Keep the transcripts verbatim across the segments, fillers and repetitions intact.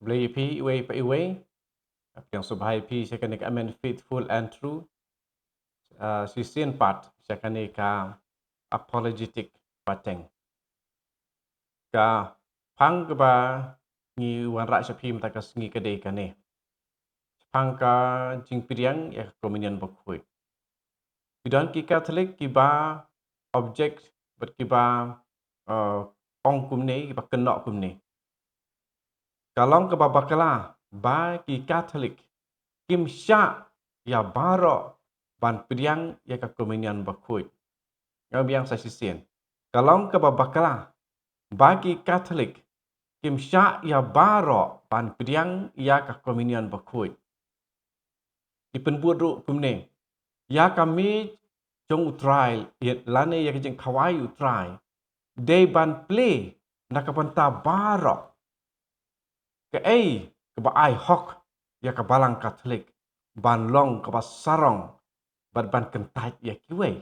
Blei ïa phi iwei pa iwei. Pdiang sngewbha ïa phi sha kane ka Amen Faithful and True. Ah, shisien pat sha kane ka apologetic pateng. Ka phang kaba ngi wanrah sha phi mynta ka sngi ka dei kane. Phang ka jingpdiang ïa ka Communion Bakhuid. Ki don ki Katholik kiba object bad kiba, uh, ong kumne, kiba kynnoh kumne. Ka long kaba bakla ba ki Katholik kim shah ïa baroh ban pdiang ïa ka Communion Bakhuid. Nga biang sa shisien. Ka long kaba bakla ba ki Katholik kim shah ïa baroh ban pdiang ïa ka Communion Bakhuid. Ki pynbud ruh kumne. Ïa ka miej jong U Trai, ïa lane ïa ka jingkhawai U Trai, dei ban plie na ka bynta baroh. Kaei kaba ai hok ïa ka Balang Katholik ban long kaba sarong bad ban kyntait ïa kiwei?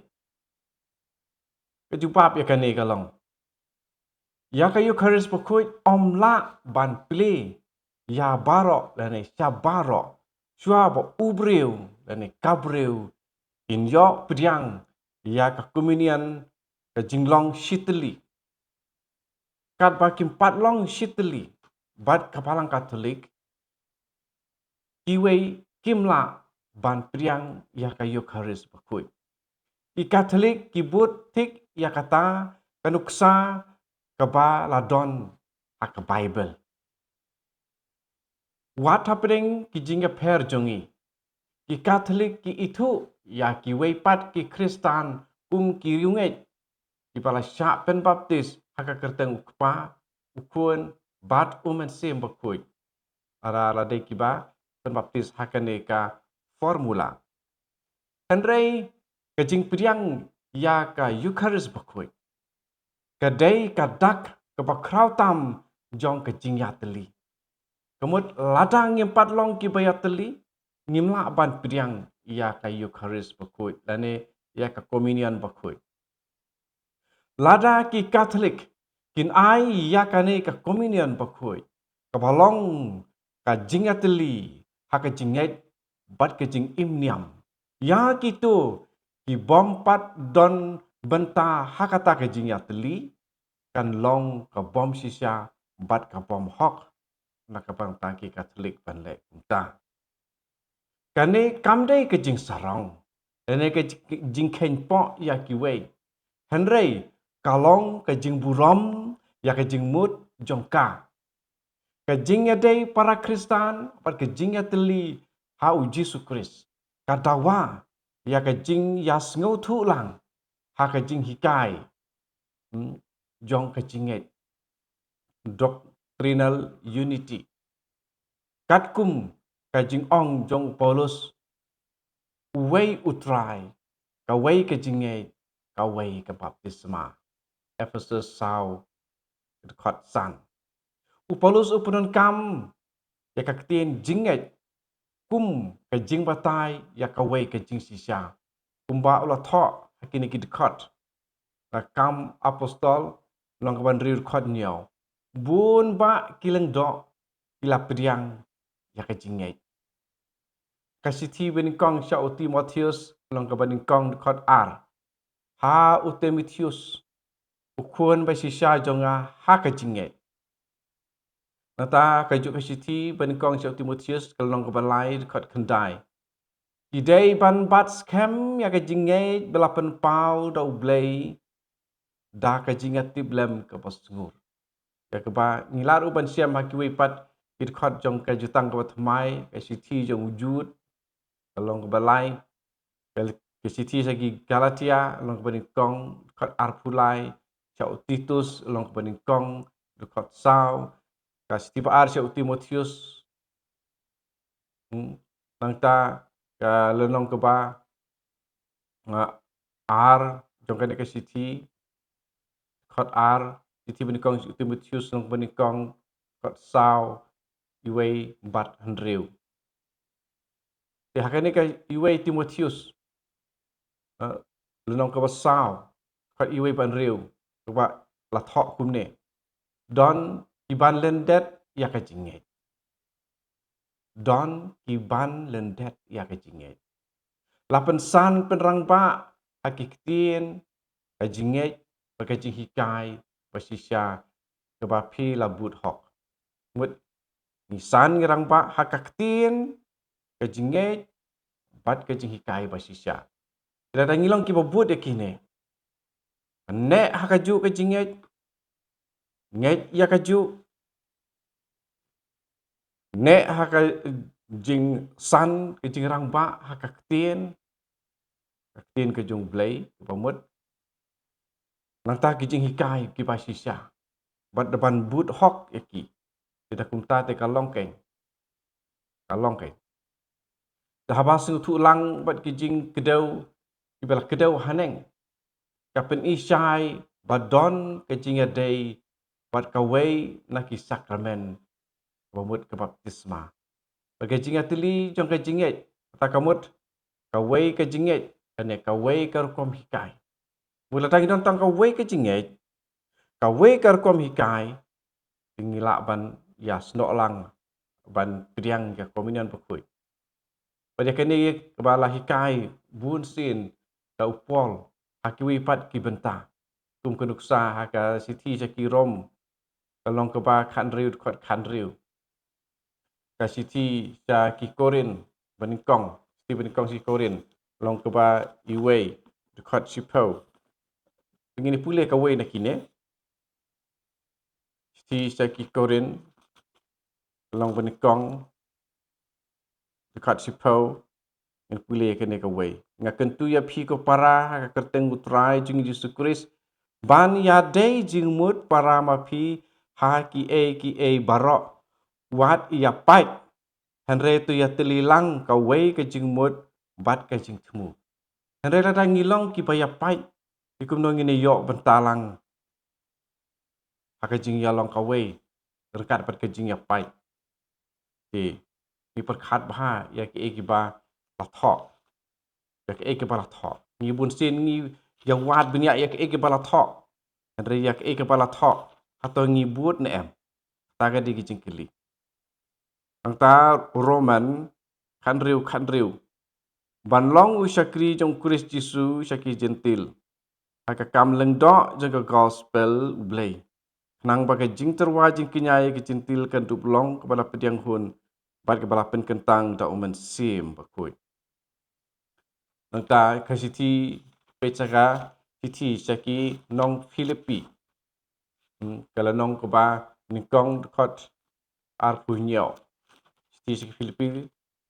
Ka jubab ïa kane ka long, ïa ka Eukharist Bakhuid ym lah ban plie ïa baroh lane sha baroh shuwa ba u briew lane ka briew kin ïoh pdiang ïa ka Communion, ka jinglong shitylli. Katba kim pat long shitylli bad ka Balang Katholik, kiwei kim lah ban pdiang ïa ka Eukharist Bakhuid. Ki Katholik ki bud thik ïa kata ka nuksa kaba la don ha ka Baibl. Wat hapdeng ki jingïapher jong ngi, ki Katholik ki ithuh ïa kiwei pat ki Khristan kum ki riewngeit kiba la shah pynbaptis ha ka kyrteng U Kpa, U Khun bad U Mynsiem Bakhuid. Lada la dei kiba pynbaptis ha kane ka formula. Hynrei ka jingpdiang ïa ka Eukharist Bakhuid ka dei ka dak kaba khraw tam jong ka jingïatylli. Ka mut lada ngim pat long kiba ïatylli, ngim lah ban pdiang ïa ka Eukharist Bakhuid lane ïa ka Communion Bakhuid. Lada ki Katholik kin ai ïa kane ka Communion Bakhuid, kaba long ka jingïatylli ha ka jingngeit bad ka jingim niam, ïa kito ki bym pat don bynta ha kata ka jingïatylli, kan long ka bym shisha bad ka bym hok na ka bynta ki Katholik ban leh kumta. Kane kam dei ka jingsarong lane ka jing-, jingkheiñpoh ïa kiwei, hynrei ka long ka jingburom ïa ka jingmut jong ka, ka jingïadei para Khristan bad ka jingïatylli ha U Jisu Khrist. Ka dawa ïa ka jingïasngewthuh lang ha ka jinghikai, hmm, jong ka jingngeit, doctrinal unity. Katkum ka jingong jong u Paulus, uwei U Trai, kawei ka jingngeit, kawei ka baptisma. Ephesus saw, dkhot san. U Paulus u pyndonkam ïa ka ktien jingngeit kum ka jingbatai ïa kawei ka jingshisha, kumba u la thoh ha kine ki dkhot. Na Kam Apostol, lynnong kaba hynriew, dkhot hynñiew. Bun bah ki lyngdoh ki la pdiang ïa ka jingngeit. Ka shithi banyngkong sha u Timotheus, lynnong kaba nyngkong, dkhot ar. Ha u Timotheus, u khun ba shisha jong nga ha ka jingngeit. Nangta kajuh ka shithi banyngkong sha u Timotheus, ka lynnong kaba lai, dkhot khyndai. Ki dei ban bat skhem ïa ka jingngeit ba la pynpaw da U Blei da ka jingïatiplem kaba sngur. Ïa kaba ngi lah ruh ban shem ha kiwei pat ki dkhot jong ka Jutang kaba Thymmai, ka shithi jong u Jud, ka lynnong kaba lai, ka, ka shithi sha ki Galatia, lynnong kaba nyngkong, dkhot arphew lai, sha u Titus, lynnong kaba nyngkong, dkhot saw, ka shithi ba ar sha u Timotheus, hmm, nangta ka lynnong kaba, ah, ar jong kane ka shithi, dkhot ar, shithi banyngkong sha u Timotheus, lynnong kaba nyngkong, dkhot saw, uwei bad hynriew. Te ha kane ka uwei Timotheus, eh, lynnong kaba saw, dkhot uwei bad hynriew, kaba la thoh kumne: Don ki ban lyndet ïa ka jingngeit. don ki ban lyndet ïa ka jingngeit. La pynsan pynrangbah ha ki ktien ka jingngeit bad ka jinghikai bashisha kaba phi la bud hok. Mut, ngi san ngi rangbah ha ka ktien ka jingngeit bad ka jinghikai bashisha. Lada ngi long kiba bud ïa kine, neh ha kajuh ka jingngeit, ngeit ïa kajuh, neh ha ka jingsan, ka jingrangbah ha ka ktien, ka ktien ka jong U Blei, kaba mut. Nangta ki jinghikai kiba shisha bad da ban bud hok ïa ki. Te da kumta te ka long keiñ, ka long keiñ. Da haba sngewthuh lang bad ki jingkdew kiba la kdew haneng, ka pyni shai ba don ka jingïadei bad kawei na ki sakramen, kaba mut ka baptisma. Bad ka jingïatylli jong ka jingngeit, kata ka mut kawei ka jingngeit, kane kawei ka rukom hikai. Mut lada ngi don tang kawei ka jingngeit, kawei ka rukom hikai, te ngi lah ban ïasnoh lang ban pdiang ïa ka komunion bakhuid. Bad ïa kane kaba la hikai bunsien da u Paul ha kiwei pat ki bynta. Kum ka nuksa ha ka shithi sha ki Rom, ka lynnong kaba khathynriew, dkhot khathynriew. Ka shithi sha ki Korinth banyngkong, shithi banyngkong sha ki Korinth, lynnong kaba wei, dkhot shiphew. Ngin ïa pule kawei na kine. Shithi sha ki Korinth, lynnong banyngkong, dkhot shiphew. Ngin pule kane kawei. Nga kyntu ïa phi ko para ha ka kyrteng U Trai jong ngi Jisu Khrist, ban ïadei jingmut para ma phi ha kiei kiei baroh, wat ïa pait. Hynrei to ïatylli lang kawei ka jingmut bad ka jingthmu. Hynrei lada ngi long kiba ïa pait, te kumno ngin ïoh bynta lang ha ka jingïalong kawei ryngkat bad ka jingïapait? Te ngi pyrkhat bha ïa kiei kiba la thoh. Ïa kiei kiba la thoh. Ngi bunsien ngi ïa wad bniah ïa kiei kiba la thoh. Hynrei ïa kiei kiba la thoh, hato ngi bud ne em? Kata ka dei ka jingkylli. Nangta Rom khathynriew, khathynriew. Ban long u shakri jong Khrist Jisu sha ki Jentil, ha ka kam lyngdoh jong ka gospel U Blei, khnang ba ka jingtyrwa jingkñia ïa ki Jentil kan dup long kaba la pdiang hun bad kaba la pynkyntang da U Mynsiem Bakhuid. Nangta ka shithi, peit sha ka shithi sha ki nong Philippi. Hmm, ka lynnong kaba nyngkong, dkhot arphew hynñiew. Shithi sha ki Philippi,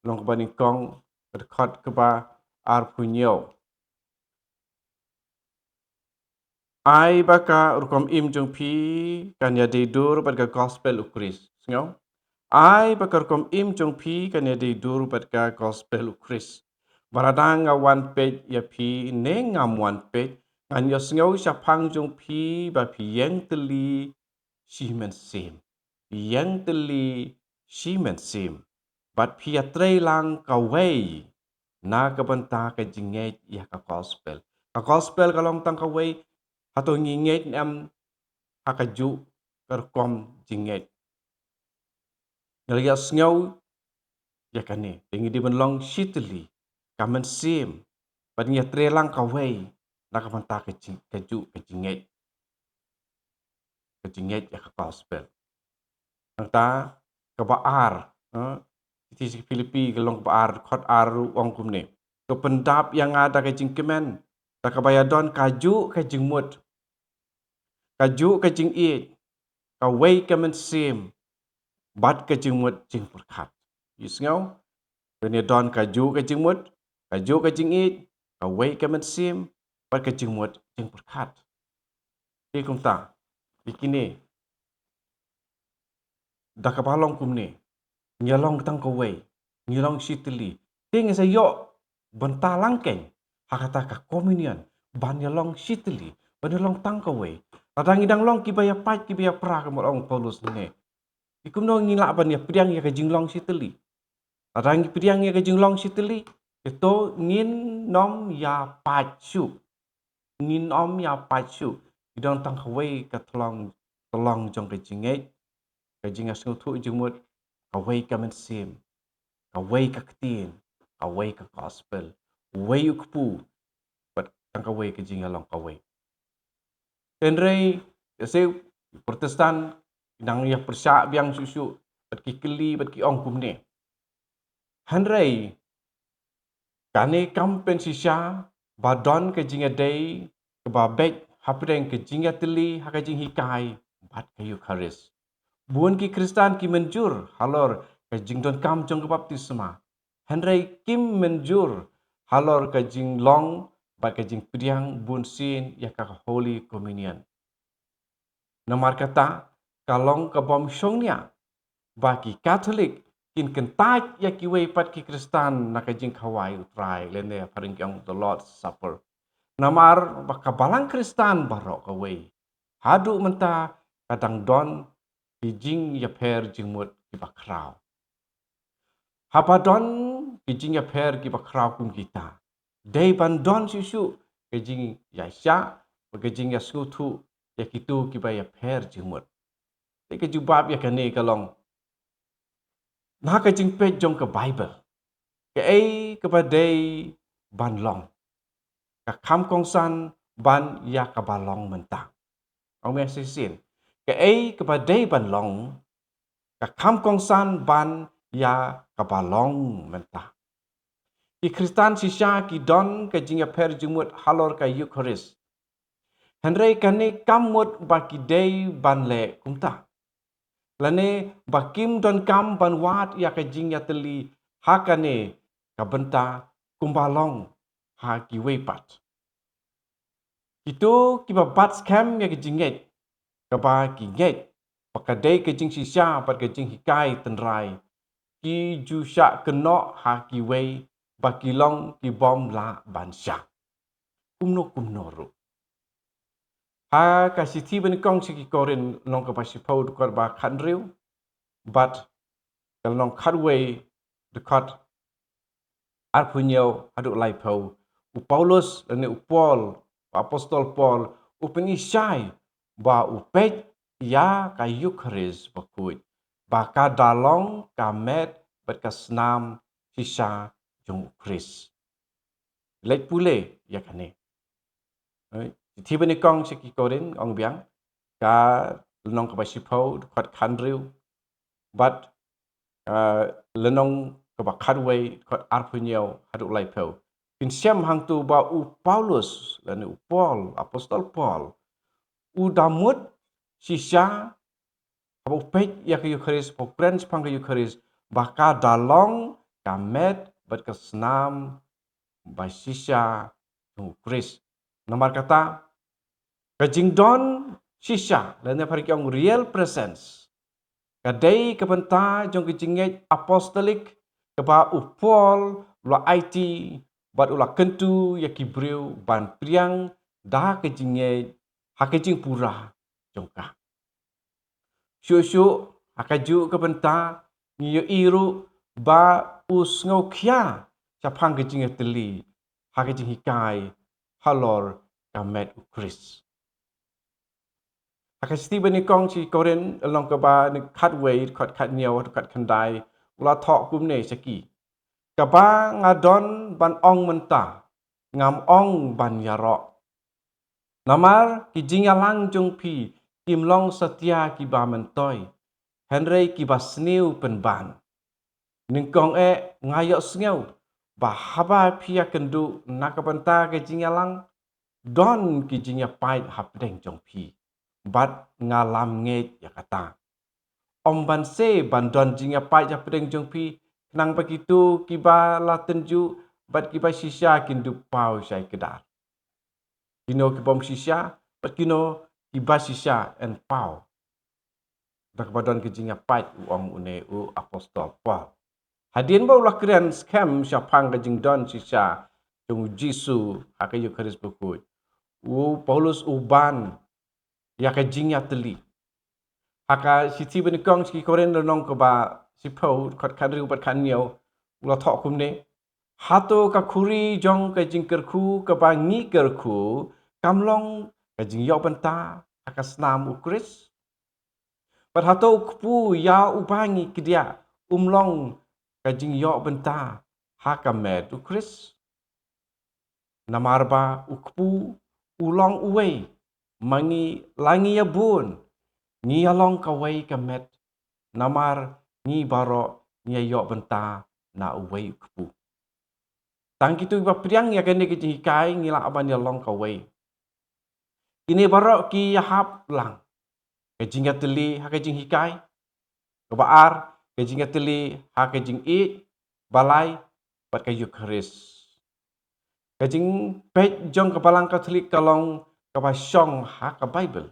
lynnong kaba nyngkong, dkhot kaba arphew hynñiew. Ai ba ka rukom im jong phi kan ïadei dur bad ka gospel U Khrist. Sngew? Ai ba ka rukom im jong phi kan ïadei dur bad ka gospel U Khrist. Ba lada nga wan peit ïa phi ne ngam wan peit, ngan ïohsngew shaphang jong phi ba phi ïeng tylli shi mynsiem. Ïeng tylli shi mynsiem. Bad phi ïatrei lang kawei na ka bynta ka jingngeit ïa ka gospel. Ka gospel ka long tang kawei, hato ngi ngeit ne em ha kajuh ka rukom jingngeit? Ngi la ïohsngew ïa kane, te ngi dei ban long shi tylli, ka mynsiem, bad ngi ïatrei lang kawei na ka bynta ka jing, kajuh ka jingngeit. Ka jingngeit ïa ka gospel. Nangta kaba ar, eh, shithi sha ki Philippi ka lynnong kaba ar, dkhot ar ruh ong kumne. To pyndap ïa nga da ka jingkmen, da kaba ïadon kajuh ka jingmut, kajuh ka jingïeit, kawei ka mynsiem, bad ka jingmut jingpyrkhat. Ïohsngew? Kan ïadon kajuh ka jingmut, kajuh ka jingïeit, kawei ka mynsiem, bad ka jingmut jingpyrkhat. Te kumta, ïa kine, da kaba long kumne, ngi ïa long tang kawei, ngi long shi tylli. Te ngi sa ïoh bynta lang keiñ ha kata ka komunion, ban ïa long shi tylli, ban ïa long tang kawei. Lada ngi dang long kiba ïa pait, kiba ïa pra, kumba ong u Paulus ne, te kumno ngin lah ban ïa pdiang ïa ka jinglong shi tylli? Lada ngi pdiang ïa ka jinglong shi tylli, te to ngin ym ïa pait shuh. Ngin ym ïa pait shuh. Ngi don tang kawei ka tyllong, tyllong jong ka jingngeit, ka jingïasngewthuh jingmut, kawei ka mynsiem. kawei ka ktien, kawei ka gospel, uwei u kpu, bad tang kawei ka jingïalong kawei. Hynrei, ïa se, Protestant, nang ïa pyrshah biang shuh shuh, bad ki kylli, bad ki ong kumne. Hynrei, kane kam pynshisha, ba don ka jingïadei, kaba beit, hapdeng ka jingïatylli, ha ka jinghikai, bad ka Eukharist. Bun ki Khristan ki mynjur, halor, ka jingdonkam jong ka baptisma. Hynrei kim mynjur, halor ka jinglong, bad ka jingpdiang bunsien, ïa ka Holy Communion. Namar kata, ka long kabym shongnia, ba ki Katholik, kin kyntait ïa kiwei pat ki Khristan na ka jingkhawai U Trai, lane phareng ki ong the Lord's Supper. Namar ba ka balang Khristan baroh kawei. Haduh mynta ka dang don ki jingïapher jingmut kiba khraw. Haba don ki jingïapher kiba khraw kum kita. Dei ban don shuh shuh ka jingïaishah, bad ka jingïasngewthuh, ïa kito kiba ïapher jingmut. Te ka jubab ïa kane ka long. Na ka jingpeit jong ka Baibl. Kaei kaba dei ban long. Ka kham kongsan ban ïa kaba long mynta. Ong biang shisien. Kaei kaba dei ban long. Ka kham kongsan ban ïa kaba long mynta. Ki Khristan shisha ki don ka jingïapher jingmut halor ka Eukharist. Hynrei kane kam mut ba ki dei ban leh kumta. Lane ba kim donkam ban wad ïa ka jingïatylli ha kane ka bynta kumba long ha kiwei pat. Kito kiba bat skhem ïa ka jingngeit, kaba ki ngeit, ba ka dei ka jingshisha bad ka jinghikai tynrai, ki ju shah kynnoh ha kiwei, ba ki long kibym lah ban shah. Kumno kumno ruh. Ha ka shithi banyngkong sha ki Korinth lynnong kaba shiphew dkhot ba khathynriew, bad ka lynnong khatwei dkhot arphew hynñiew haduh laiphew. U Paulus lane u Paul, u apostol Paul, u pyni shai ba u peit ïa ka Eukharist bakhuid, ba ka da long ka met bad ka snam shisha jong u Khrist. Leit pule ïa kane. Eh, shithi banyngkong sha ki Korinth, ong biang, ka lynnong kaba shiphew, dkhot khathynriew, bad, eh, lynnong kaba khatwei, dkhot arphew hynñiew haduh laiphew. Phin shem hangto ba u Paulus, lane u Paul, apostol Paul, u da mut shisha, haba u peit ïa ka Eukharist, haba u kren shaphang ka Eukharist, ba ka da long ka met bad ka snam ba shisha jong u Khrist. Namar kata, ka jingdon shisha, lane phareng ki ong real presence, ka dei ka bynta jong ka jingngeit apostolik, kaba u Paul u la aiti bad u la kyntu ïa ki briew ban pdiang da ka jingngeit ha ka jingpura jong ka. Shuh shuh, ha kajuh ka bynta, ngi ïohi ruh ba u sngewkhia shaphang ka jingïatylli ha ka jinghikai halor ka met u Khrist. Ha ka shithi banyngkong sha ki Korinth, lynnong kaba khatwei, dkhot khathynñiew, dkhot khatkhyndai, u la thoh kumne sha ki. Kaba nga don ban ong mynta, ngam ong ban ïaroh. Namar ki jingïalang jong phi kim long satia kiba myntoi, hynrei kiba sniew pynban. Nyngkong eh nga ïohsngew ba haba phi ïakynduh na ka bynta ka jingïalang, don ki jingïapait hapdeng jong phi, bad nga lam ngeit ïa kata. Ym ban seh ban don jingïapait hapdeng jong phi, khnang ba kito kiba la tynjuh bad kiba shisha kin dup paw shai kdar. Kino kibym shisha, bad kino kiba shisha yn paw. Da kaba don ka jingïapait, u ong une u apostol Paul. Hadien ba u la kren skhem shaphang ka jingdon shisha jong u Jisu ha ka Eukharist bakhuid, u Paulus u ban ïa ka jingïatylli. Ha ka shithi banyngkong sha ki Korinth lynnong kaba shiphew, dkhot khathynriew bad khathynñiew, u la thoh kumne. Hato ka khuri jong ka jingkyrkhu kaba ngi kyrkhu kam long ka jingïoh bynta ha ka snam u Khrist? Bad hato u kpu ïa uba ngi kdiah um long ka jingïoh bynta ha ka met u Khrist. Namar ba u kpu u long uwei, ma ngi la ngi ïa bun, ngi ïa long kawei ka met, namar ngi baroh ngi ïa ïoh bynta na uwei u kpu. Tang kito kiba pdiang ïa kane ka jinghikai ngi lah ban ïa long kawei. Kine baroh ki ïa hap lang. Ka jingïatylli ha ka jinghikai. Kaba ar, ka jingïatylli ha ka jingïeit, balai, bad ka Eukharist. Ka jingpeit jong ka Balang Katholik ka long kaba shong ha ka Baibl.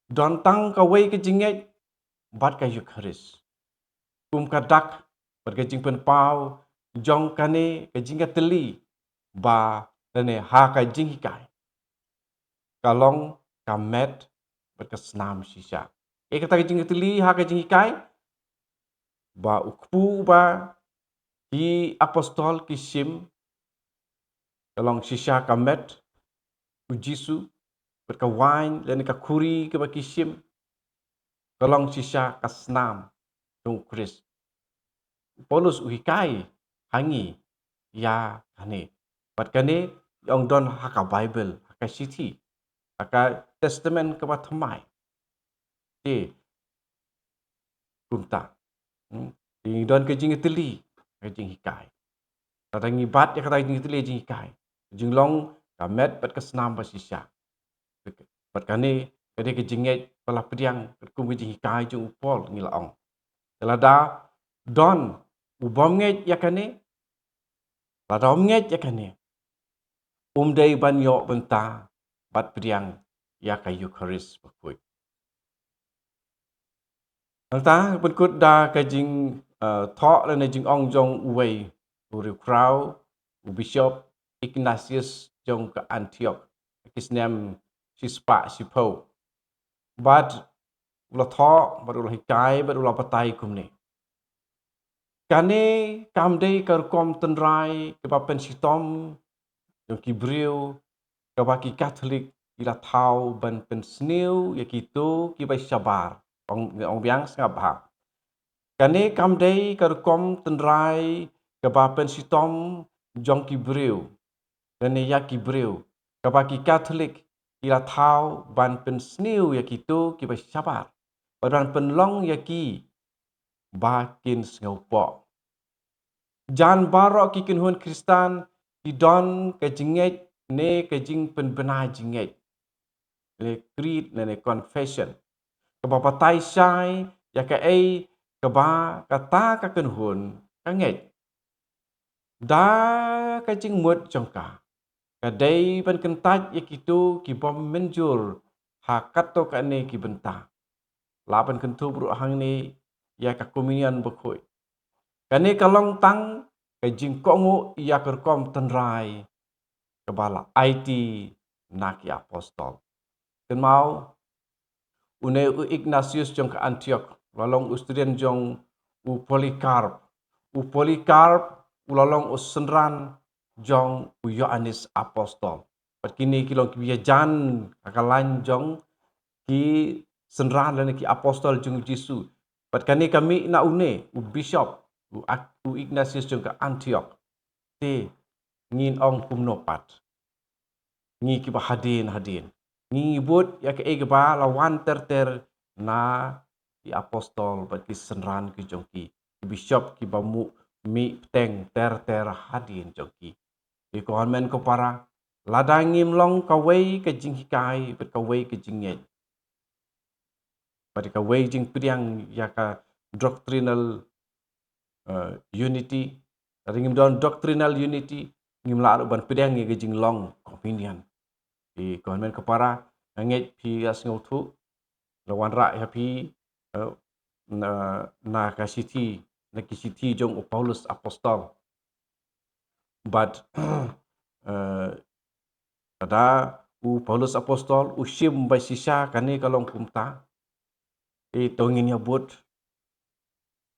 Don tang kawei ka jingngeit bad ka Eukharist. Kum ka dak bad ka jingpynpaw jong kane ka jingïatylli ba lane ha ka jinghikai. Ka long ka met bad ka snam shisha. Ïa kata ka jingïatylli ha ka jinghikai ba u kpu ba ki apostol ki shim, ka long shisha ka met u Jisu, bad ka waiñ lane ka khuri kaba ki shim, ka long shisha ka snam jong u Khrist. U Paulus u hikai ha ngi ïa kane. Bad kane ong don ha ka Baibl, ha ka shithi, ha ka Testament kaba thymmai. Te kumta. Hmm. Te ngi don ka jingïatylli, ka jinghikai. Lada ngi bat ïa kata ka jingïatylli jinghikai, jinglong ka met bad ka snam ba shisha. Bad kane ka dei ka jingngeit ba la pdiang katkum ka jinghikai jong u Paul ngi la ong. Te lada don u bym ngeit ïa kane, lada um ngeit ïa kane, um dei ban ïoh bynta bad pdiang ïa ka Eukharist bakhuid. Nangta pynkut da ka jing, eh, thoh lane jingong jong uwei u riewkhraw, u Bishop Ignatius jong ka Antioch, ki snem shispah shiphew. Bad u la thoh, bad u la hikai, bad u la batai kumne. Kane kam dei ka rukom tynrai kaba pynshitom jong ki briew, kaba ki Katholik ki la thaw ban pynsniew ïa kito kiba shabar. Ong, ong biang sngap bha. Kane kam dei ka rukom tynrai kaba pynshitom jong ki briew, lane ïa ki briew, kaba ki Katholik ki la thaw ban pynsniew ïa kito kiba shabar, bad ban pynlong ïa ki ba kin sngewpoh. Jan baroh ki kynhun Khristan ki don ka jingngeit ne ka jingpynbna jingngeit, ne creed ne, ne confession, kaba batai shai ïa kaei kaba kata ka kynhun ka ngeit. Da ka jingmut jong ka, ka dei ban kyntait ïa kito ki bym mynjur ha kato kane ki bynta. La ban kynthup ruh hangne ïa ka Communion bakhuid. Kane ka long tang ka jingkohnguh ïa ka rukom tynrai kaba la aiti na ki apostol. Kynmaw, une u Ignatius jong ka Antioch u la long u student jong u Polycarp. U Polycarp u la long u synran jong u Ïoannis Apostol. Bad kine ki long kiba ïajan ha ka lain jong ki synran lane ki apostol jong u Jisu. Bad kane ka mih na une u bishop, u Ak-, u Ignatius jong ka Antioch. Te ngin ong kumno pat? Ngi kiba hadien hadien, ngi bud ïa kaei kaba la wan ter ter na ki apostol bad ki synran ki jong ki, ki bishop kiba mih bteng ter ter hadien jong ki. Te ko hynmen ko para, lada ngim long kawei ka jinghikai bad kawei ka jingngeit, bad kawei jingpdiang ïa ka doctrinal, eh, unity. Lada ngim don doctrinal unity, ngim lah ruh ban pdiang ïa ka jinglong communion. Te ko hynmen ko para, nga ngeit phi ïa sngewthuh, la wanrah ïa phi, eh, na, na ka shithi, na ki shithi jong u Paulus Apostol. Bad, eh, lada u Paulus Apostol u shim ba shisha kane ka long kumta, te to ngin ïa bud.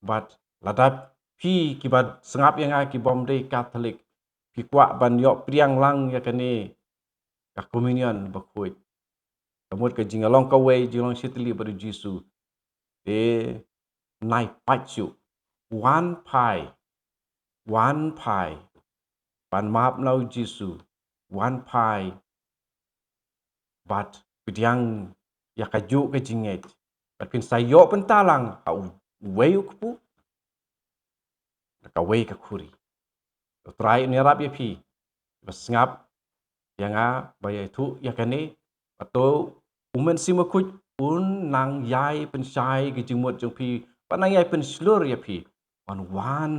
Bad lada phi kiba sngap ïa nga ki bym dei Katholik, phi kwah ban ïoh pdiang lang ïa kane ka communion bakhuid, ka mut ka jinglong kawei, jinglong shitylli bad u Jisu, te nai pait shuh. wan phai, wan phai ban map na u Jisu, wan phai bad pdiang ïa kajuh ka jingngeit, bad phin sa ïoh bynta lang ha uwei u kpu, da kawei ka khuri. U Trai un ïarap ïa phi ba sngap ïa nga ba ïathuh ïa kane, bad to u Mynsiem Bakhuid un nang ïai pynshai ka jingmut jong phi, bad nang ïai pynshlur ïa phi ban wan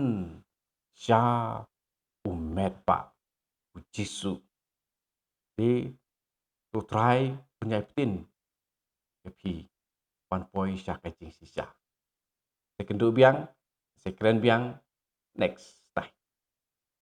sha u met ba u Jisu. Te u Trai un ïai pynbeit ïa phi ban poi sha ka jingshisha. Sa ïakynduh biang, sa ïakren biang next